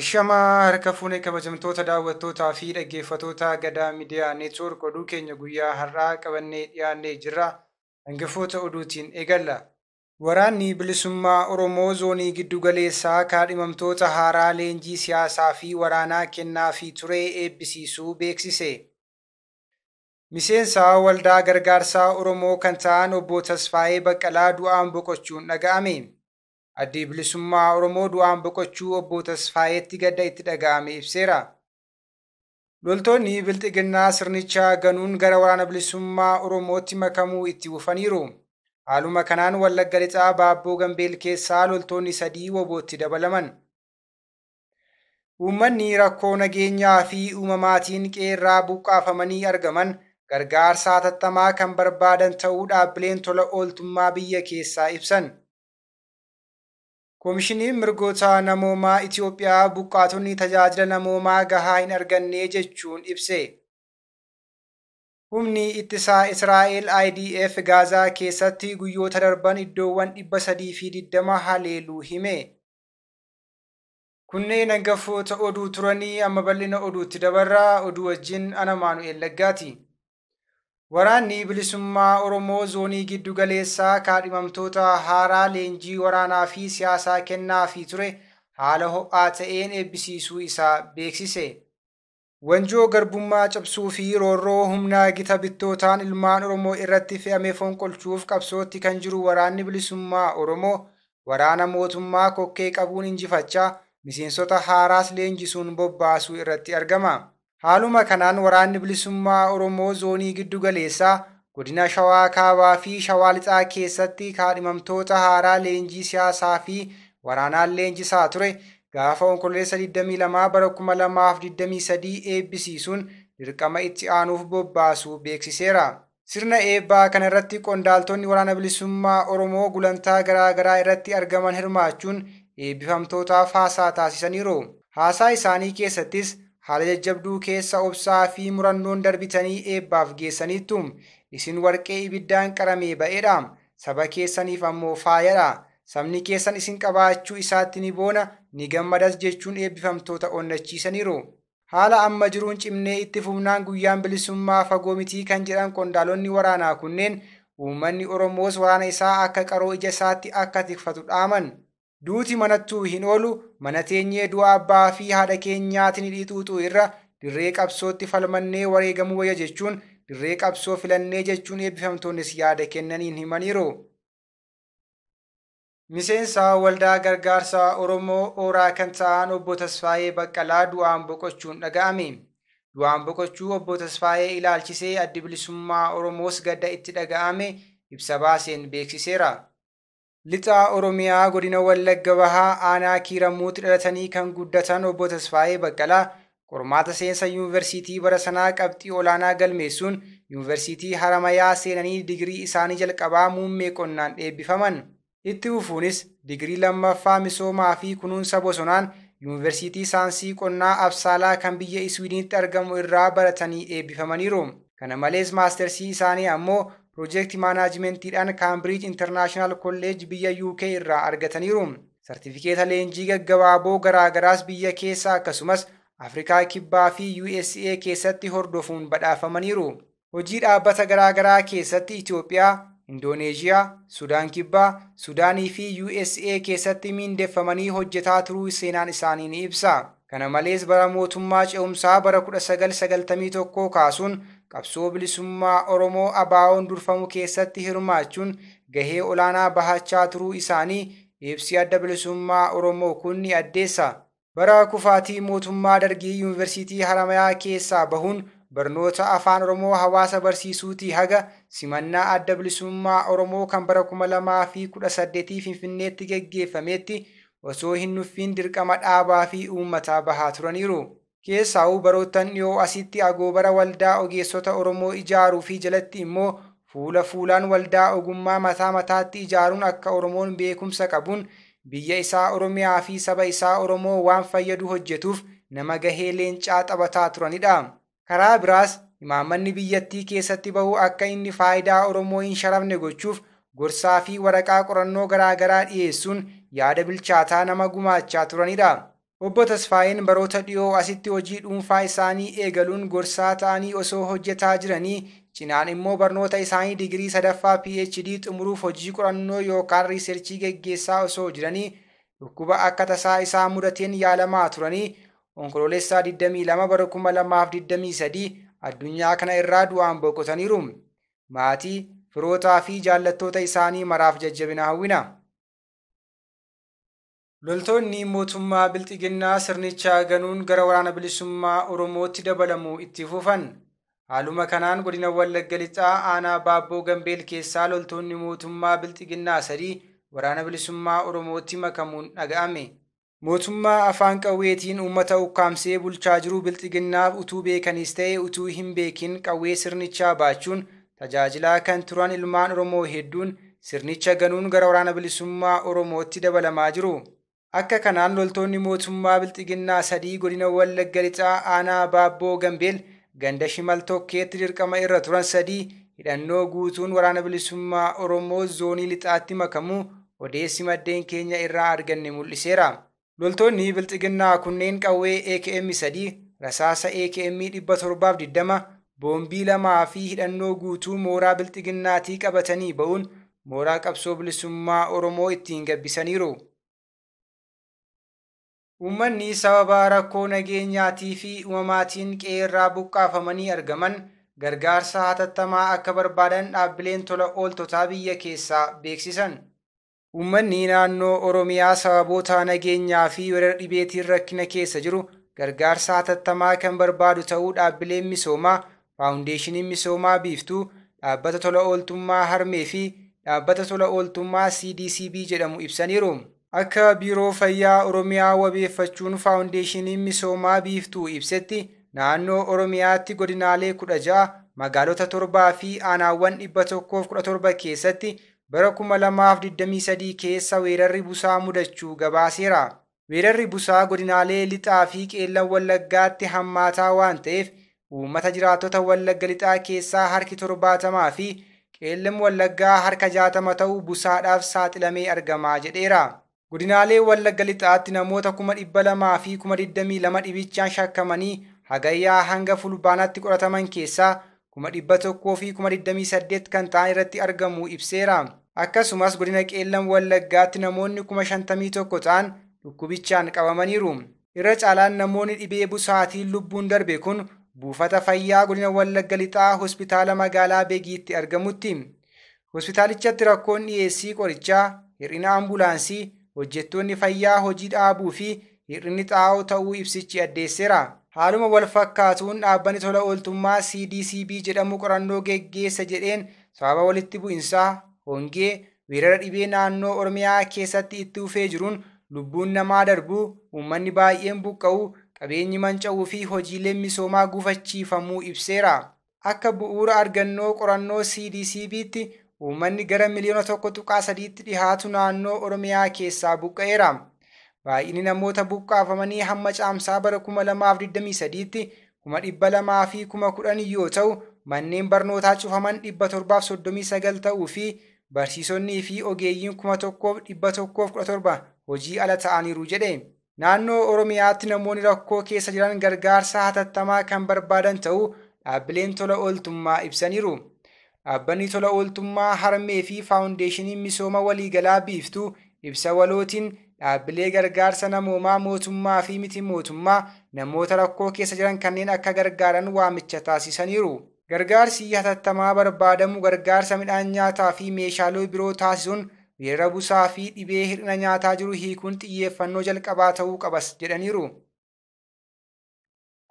Ashamaa harka fuunee kabajamtoota daawwattootaa fi dhaggeeffattoota Gadaa Miidiyaa Neetwoork oduu keenya guyyaa har'aa qabannee dhiyaannee jirra. Hangafoota oduutiin eegalla. Waraanni bilisummaa Oromoo zoonii giddu galeessaa kaadhimamtoota haaraa leenjii siyaasaa fi waraanaa kennaafii ture eebbisiisuu beeksise. Miseensa waldaa gargaarsaa Oromoo kan ta'an obbo Tasfaayee Baqqalaa du'aan boqochuun dhaga'ame. Addi bilisummaa Oromoo du'aan boqochuu obbo Tasfaayeetti gadda itti dhaga'ame ibseera. Loltoonni bilxiginnaa sirnichaa ganuun gara waraana bilisummaa Oromootti makamuu itti fufaniiru. Haaluma kanaan Wallagga Lixaa Baabboo Gambeel keessaa loltoonni 3 WBOtti dabalaman. Uummanni rakkoo nageenyaa fi uumamaatiin qeerraa buqqaafamanii argaman gargaarsa hatattamaa kan barbaadan ta'uu dhaabbileen tola ooltummaa biyya keessaa ibsan. Koomishiniin mirgoota namoomaa Itoophiyaa buqqaatonni tajaajila namoomaa gahaa hin arganne jechuun ibse. Humni ittisaa Israa'el IDF Gaazaa keessatti guyyoota darban iddoowwan 320 haleeluu hime. Kunneen hangafoota oduu turanii amma bal'ina oduutti dabarraa oduu wajjin ana Maanu'eel Laggaati. Waraanni bilisummaa Oromoo zoonii giddu galeessaa kaadhimamtoota haaraa leenjii waraanaa fi siyaasaa kennaafii ture haala ho'aa ta'een eebbisiisuu isaa beeksise. Wanjoo garbummaa cabsuu fi roorroo humnaa gita bittootaan ilmaan Oromoo irratti fe'ame fonqolchuuf qabsootti kan jiru waraanni bilisummaa Oromoo waraana mootummaa kokkee qabuun injifachaa miseensota haaraas leenjisuun bobbaasuu irratti argama. Haaluma kanaan waraanni bilisummaa Oromoo zoonii giddu galeessaa godina Shawaa Kaabaa fi Shawaa Lixaa keessatti kaadhimamtoota haaraa leenjii siyaasaa fi waraanaan leenjisaa ture gaafa Onkololeessa 22 bara 2023 eebbisiisuun dirqama itti aanuuf bobbaasuu beeksiseera. Sirna eebbaa kanarratti qondaaltonni waraana bilisummaa Oromoo gulantaa garaa garaa irratti argaman hirmaachuun eebbifamtootaaf haasaa taasisaniiru. Haasaa isaanii keessattis haala jajjabduu keessa obsaa fi murannoon darbitanii eebbaaf geessaniittu. Isin warqee ibiddaan qaramee ba'eedha. Saba keessaniif ammoo faayadha. Sabni keessan isin qabaachuu isaatti ni boona, ni gammadas jechuun eebbifamtoota onnachiisaniiru. Haala amma jiruun cimnee itti fufnaan guyyaan bilisummaa fagoo mitii kan jedhan qondaalonni waraanaa kunneen uummanni Oromoos waraana isaa akka qaroo ija isaatti akka tikfatu dhaaman. Duuti manattuu hin oolu, mana teenyee du'a abbaa fi haadha keenyaatiin hidhii irra dirree qabsootti falmannee wareegamuu wayya jechuun dirree qabsoo filannee jechuun eebbifamtoonnis yaada kennaniin himaniiru. Miseensa waldaa gargaarsaa Oromoo Ooraa kan ta'an obbo Tasfaayee Baqqalaa du'aan boqochuun dhaga'ame. Du'aan boqochuu obbo Tasfaayee ilaalchisee addi bilisummaa Oromoos gadda itti dhaga'ame ibsa baaseen beeksiseera. Lixaa Oromiyaa godina Wallagga Bahaa aanaa Kiiramuutti dhalatanii kan guddatan obbo Tasfaayee Baqqalaa qormaata seensa yuunivarsiitii bara sanaa qabxii olaanaa galmeessuun yuunivarsiitii Haramayaa seenanii digirii isaanii jalqabaa muummee qonnaan eebbifaman. Itti fufuunis digirii lammaffaa misoomaa fi kunuunsa bosonaan yuunivarsiitii saayinsii qonnaa Absaalaa kan biyya Iswiidinitti argamu irraa baratanii eebbifamaniiru. Kana malees maastersii isaanii ammoo piroojeekti maanaajimentiidhaan Kaambiriij Intarnaashinaal Kolleej biyya UK irraa argataniiru. Sartifikeeta leenjii gaggabaaboo garaagaraas biyya keessa akkasumas Afrikaa Kibbaa fi USA keessatti hordofuun badhaafamaniiru. Hojii dhaabbata garaagaraa keessatti Itoophiyaa, Indooneeziyaa, Sudaan Kibbaa, Sudaanii fi USA keessatti miindeffamanii hojjetaa turuu seenaan isaanii ni ibsa. Kana malees bara mootummaa ce'umsaa bara 1991 kaasuun qabsoo bilisummaa Oromoo ABO'n durfamu keessatti hirmaachuun gahee olaanaa bahachaa turuu isaanii ibsi adda bilisummaa Oromoo kun ni addeessa. Bara kufaatii mootummaa Dargii Yuunivarsiitii Haramayaa keessaa bahuun barnoota afaan Oromoo hawaasa barsiisuutii haga simannaa adda bilisummaa Oromoo kan bara 2018 Finfinneetti geggeeffametti osoo hin nuffiin dirqama dhaabaa fi uummataa bahaa turaniiru. Keessaa'uu baroottan dhiyoo asitti agoobara waldaa ogeessota Oromoo ijaaruu fi jalatti immoo fuula fuulaan waldaa ogummaa mataa mataatti ijaaruun akka Oromoon beekumsa qabuun biyya isaa Oromiyaa fi saba isaa Oromoo waan fayyadu hojjetuuf nama gahee leencaa taphataa turanidha. Karaa biraas imaammanni biyyattii keessatti bahu akka inni faayidaa Oromoo hin sharafne gochuuf gorsaa fi waraqaa qorannoo garaagaraa dhiyeessuun yaada bilchaataa nama gumaachaa turanidha. Obbo Tasfaayeen baroota dhiyoo asitti hojii dhuunfaa isaanii eegaluun gorsaa ta'anii osoo hojjetaa jiranii cinaan immoo barnoota isaanii digirii sadaffaa PhD xumuruuf hojii qorannoo yookaan riiserchii geggeessaa osoo jiranii dhukkuba akka tasaa isaa mudateen yaalamaa turanii Onkoloolessaa 22 bara 2023 addunyaa kana irraa du'aan boqotaniiru. Maatii, firootaa fi jaallattoota isaanii maraaf jajjabina hawwina. Loltoonni mootummaa Bilxiginnaa sirnichaa ganuun gara waraana bilisummaa Oromootti dabalamuu itti fufan. Haaluma kanaan godina Wallagga Lixaa aanaa Baabboo Gambeel keessaa loltoonni mootummaa Bilxiginnaa sadii waraana bilisummaa Oromootti makamuun dhaga'ame. Mootummaa afaan qawweetiin uummata ukkaamsee bulchaa jiru Bilxiginnaaf utuu beekanis ta'e utuu hin beekin qawwee sirnichaa baachuun tajaajilaa kan turan ilmaan Oromoo hedduun sirnicha ganuun gara waraana bilisummaa Oromootti dabalamaa jiru. Akka kanaan loltoonni mootummaa Bilxiginnaa sadii godina Wallagga Lixaa aanaa Baabboo Gambeel ganda Shimal Tokkeetti dirqama irra turan sadii hidhannoo guutuun waraana bilisummaa Oromoo zoonii lixaatti makamuu odeessi maddeen keenya irraa arganne mul'iseera. Loltoonni Bilxiginnaa kunneen qawwee AKM 3, rasaasa AKM 720, boombii lamaa fi hidhannoo guutuu mooraa Bilxiginnaatii qabatanii ba'uun mooraa qabsoo bilisummaa Oromoo ittiin gabbisaniiru. Uummanni sababa rakkoo nageenyaatii fi uumamaatiin qe'eerraa buqqaafamanii argaman gargaarsa hatattamaa akka barbaadan dhaabbileen tola ooltotaa biyya keessaa beeksisan. Uummanni naannoo Oromiyaa sababoota nageenyaa fi weerara dhibeetiin rakkina keessa jiru gargaarsa hatattamaa kan barbaadu ta'uu dhaabbileen misoomaa, faawundeeshiniin misoomaa Biiftuu, dhaabbata tola ooltummaa Harmee fi dhaabbata tola ooltummaa CDCB jedhamu ibsaniiru. Akka Biiroo Fayyaa Oromiyaa wabeeffachuun faawundeeshiniin misoomaa Biiftuu ibsetti naannoo Oromiyaatti godinaalee 16 magaalota 7 fi aanaawwan 117 keessatti bara 2023 keessa weerarri busaa mudachuu gabaaseera. Weerarri busaa godinaalee lixaa fi qeellan Wallaggaatti hammaataa waan ta'eef uummata jiraattota Wallagga lixaa keessaa harki 70 fi qeellan Wallaggaa harka 60 ta'u busaadhaaf saaxilamee argamaa jedheera. Godinaalee Wallagga lixaatti namoota 222,022 dhibichaan shakkamanii hagayyaa hanga fulbaanaatti qorataman keessaa 128,000 kan ta'an irratti argamu ibseera. Akkasumas godina qeellan Wallaggaatti namoonni 51,000 ta'an dhukkubichaan qabamaniiru. Irra caalaan namoonni dhibee busaatiin lubbuun darbe kun buufata fayyaa godina Wallagga lixaa hospitaala magaalaa Beegiitti argamutti. Hospitaalichatti rakkoon dhiyeessii qorichaa, hir'ina ambulaansii, hojjettoonni fayyaa hojii dhaabuu fi hir'inni xaa'oo ta'uu ibsichi addeesseera. Haaluma wal fakkaatuun dhaabbanni tola ooltummaa CDCB jedhamu qorannoo geggeessa jedheen sababa walitti bu'insaa, hongee, weerara dhibee naannoo Oromiyaa keessatti itti fufee jiruun lubbuun namaa darbuu, uummanni baay'een buqqa'uu, qabeenyi manca'uu fi hojiileen misoomaa gufachiifamuu ibseera. Akka bu'uura argannoo qorannoo CDCB'tti uummanni gara miliyoona 1.3tti dhihaatu naannoo Oromiyaa keessaa buqqa'eera. Baay'inni namoota buqqaafamanii hamma caamsaa bara 2023tti 210,010 yoo ta'u, manneen barnootaa cufaman 739 ta'uu fi barsiisonnii fi ogeeyyiin 1117 hojii ala ta'aniiru jedhe. Naannoo Oromiyaatti namoonni rakkoo keessa jiran gargaarsa hatattamaa kan barbaadan ta'uu dhaabbileen tola ooltummaa ibsaniiru. Dhaabbanni tola ooltummaa Harmee fi faawundeeshiniin misooma waliigalaa Biiftuu ibsa walootiin dhaabbilee gargaarsa namoomaa mootummaa fi miti mootummaa namoota rakkoo keessa jiran kanneen akka gargaaran waamicha taasisaniiru. Gargaarsi hatattamaa barbaadamu gargaarsa midhaan nyaataa fi meeshaalee biroo taasisuun weerara busaa fi dhibee hir'ina nyaataa jiru hiikuun xiyyeeffannoo jalqabaa ta'uu qabas jedhaniiru.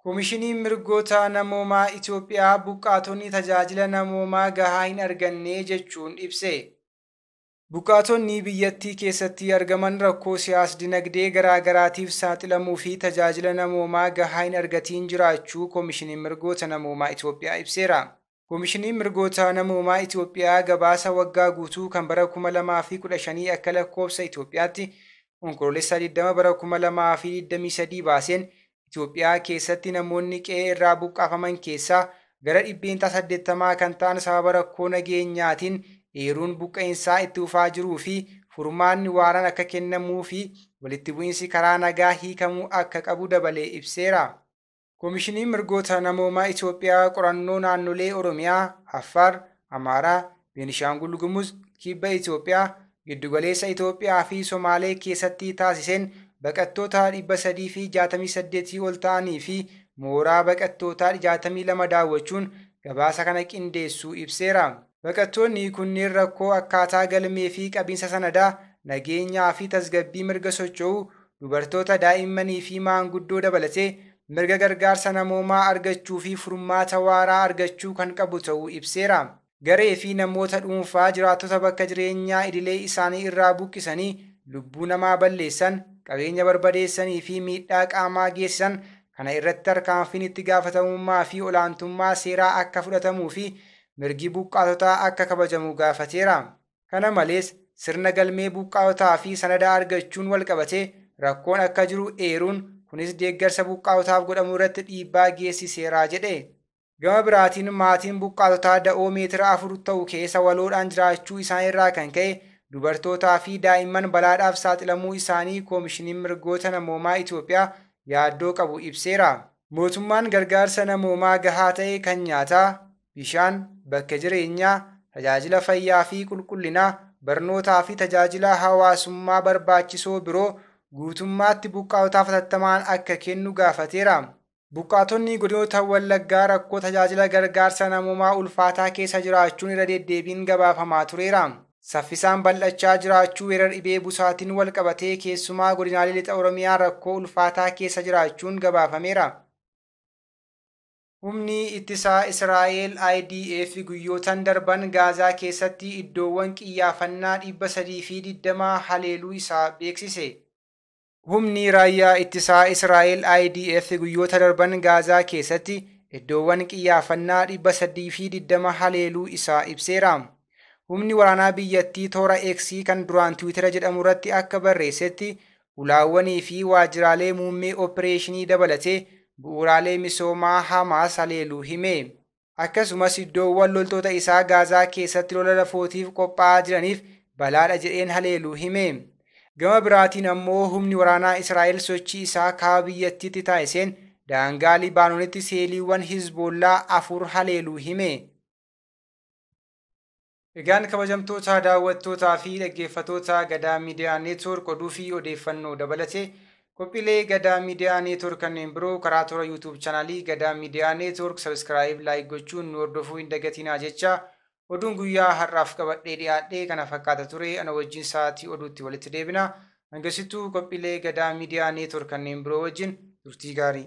Koomishiniin mirgoota namoomaa Itoophiyaa buqqaatonni tajaajila namoomaa gahaa hin arganne jechuun ibse. Buqqaatonni biyyattii keessatti argaman rakkoo siyaas-dinagdee garaa garaatiif saaxilamuu fi tajaajila namoomaa gahaa hin argatiin jiraachuu Koomishiniin mirgoota namoomaa Itoophiyaa ibseera. Koomishiniin mirgoota namoomaa Itoophiyaa gabaasa waggaa guutuu kan bara 2015 akka lakkoofsa Itoophiyaatti Onkoloolessa 20 bara 2023 baaseen Itoophiyaa keessatti namoonni qe'ee irraa buqqaafaman keessaa gara 80% kan ta'an sababa rakkoo nageenyaatiin eeruun buqqa'insaa itti fufaa jiruu fi furmaanni waaraan akka kennamuu fi walitti bu'iinsi karaa nagaa hiikamuu akka qabu dabalee ibseera. Koomishiniin mirgoota namoomaa Itoophiyaa qorannoo naannolee Oromiyaa, Affaar, Amaaraa, Beenishaangul Gumuz, Kibba Itoophiyaa, Giddugaleessa Itoophiyaa fi Somaalee keessatti taasiseen baqattoota 368 ol ta'anii fi mooraa baqattootaa 62 daawwachuun gabaasa kana qindeessuu ibseera. Baqattoonni kunneen rakkoo akkaataa galmee fi qabiinsa sanadaa, nageenyaa fi tasgabbii mirga socho'uu, dubartoota daa'immanii fi maanguddoo dabalatee mirga gargaarsa namoomaa argachuu fi furmaata waaraa argachuu kan qabu ta'uu ibseera. Garee fi namoota dhuunfaa jiraattota bakka jireenyaa idilee isaanii irraa buqqisanii lubbuu namaa balleessan, qabeenya barbadeessanii fi miidhaa qaamaa geessisan kana irratti tarkaanfiin itti gaafatamummaa fi olaantummaa seeraa akka fudhatamuu fi mirgi buqqaatotaa akka kabajamu gaafateera. Kana malees sirna galmee buqqaatotaa fi sanada argachuun walqabatee rakkoon akka jiru eeruun kunis deeggarsa buqqaatotaaf godhamu irratti dhiibbaa geessiseera jedhe. Gama biraatiin maatiin buqqaatotaa da'oo meetira 4 ta'u keessa waloodhaan jiraachuu isaaniirraa kan ka'e dubartootaa fi daa'imman balaadhaaf saaxilamuu isaanii Koomishiniin mirgoota namoomaa Itoophiyaa yaaddoo qabu ibseera. Mootummaan gargaarsa namoomaa gahaa ta'e kan nyaataa, bishaan, bakka jireenyaa, tajaajila fayyaa fi qulqullinaa, barnootaa fi tajaajila hawaasummaa barbaachisoo biroo guutummaatti buqqaatotaaf hatattamaan akka kennu gaafateera. Buqqaatonni godinoota Wallaggaa rakkoo tajaajila gargaarsa namoomaa ulfaataa keessa jiraachuun irra deddeebiin gabaafamaa tureera. Saffisaan bal'achaa jiraachuu weerara dhibee busaatiin wal qabatee keessumaa godinaalee lixa Oromiyaa rakkoo ulfaataa keessa jiraachuun gabaafameera. Humni ittisaa Israa'el IDF guyyootan darban Gaazaa keessatti iddoowwan qiyyaafannaa 320 haleeluu isaa beeksise. Humni raayyaa ittisaa Israa'el IDF guyyoota darban Gaazaa keessatti iddoowwan qiyyaafannaa 320 haleeluu isaa ibseera. Humni waraanaa biyyattii toora X kan duraan Tiwiitera jedhamu irratti akka barreessetti ulaawwanii fi waajjiraalee muummee opereeshinii dabalatee bu'uuraalee misoomaa Hamaas haleeluu hime. Akkasumas iddoowwan loltoota isaa Gaazaa keessatti lola lafootiif qophaa'aa jiraniif balaadha jedheen haleeluu hime. Gama biraatiin ammoo humni waraanaa Israa'el sochii isaa kaaba biyyattiitti taasiseen daangaa Libaanoonitti seeliiwwan Hizboollaa 4 haleeluu hime. Egaan kabajamtoota daawwattootaa fi dhaggeeffattoota Gadaa Miidiyaa Neetwoork oduu fi odeeffannoo dabalatee qophiilee Gadaa Miidiyaa Neetwoork kanneen biroo karaa toora YouTube chaanaalii Gadaa Miidiyaa Neetwoork sabiskiraayib laayik gochuun nu hordofuu hin dagatinaa jecha oduun guyyaa har'aaf qabadhee dhiyaadhee kana fakkaata ture. Ana wajjin sa'aatii oduutti walitti deebina. Hangasittuu qophiilee Gadaa Miidiyaa Neetwoork kanneen biroo wajjin turtii gaarii.